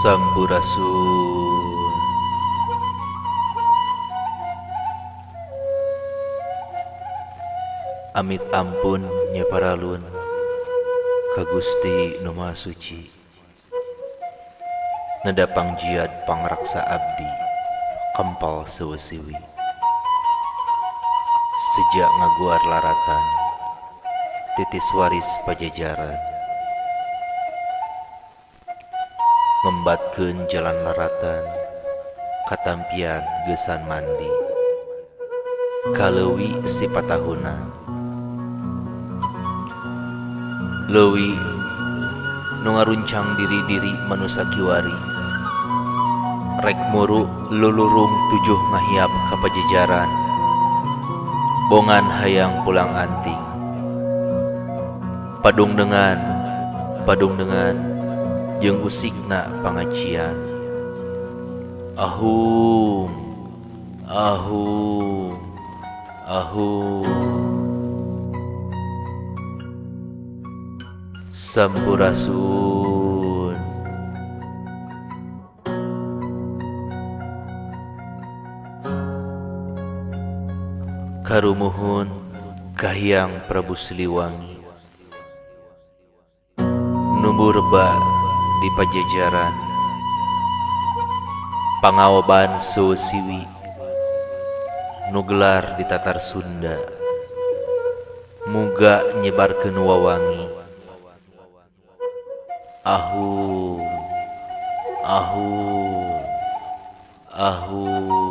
Sampurasun. Amit ampun nya paralun ka Gusti Nu Maha Suci. Neda pangjiat pangraksa abdi kempal sewesiwi. Sejak ngaguar laratan titis waris pajajaran. Ngembatkeun jalan laratan katampian geusan mandi. Kaleuwi sipatahuna leuwi nu ngaruncang diri-diri manusa kiwari. Rek muru lulurung tujuh ngahiap ka pajajaran. Bongan hayang pulang anting. Padung dengan jeung usikna pangajian. Ahum, ahum, ahum. Sampurasun. Karumuhun Kahiyang Prabu Siliwangi numbu reba di pajajaran. Pangaoban Sewesiwi nu gelar di Tatar Sunda. Muga nyebarkeun wawangi. Ahum, ahum, ahum.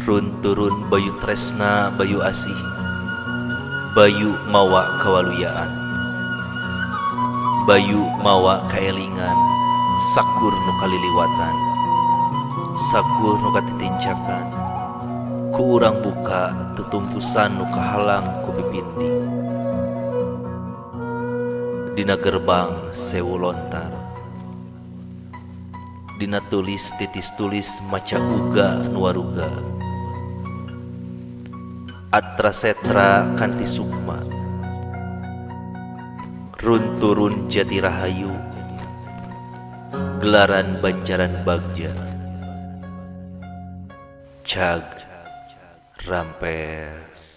Run turun Bayu Tresna Bayu Asih, Bayu mawa kawaluyaan, Bayu mawa kaelingan, sakur nu kaliliwatan, sakur nu katitincakan, ku urang buka tutungkusan nu kahalang ku pipindi. Dina gerbang sewu lontar, dina tulis titis tulis maca uga nu waruga. Atra setra kanti sukma, run turun jati rahayu, gelaran banjaran bagja, cag rampes.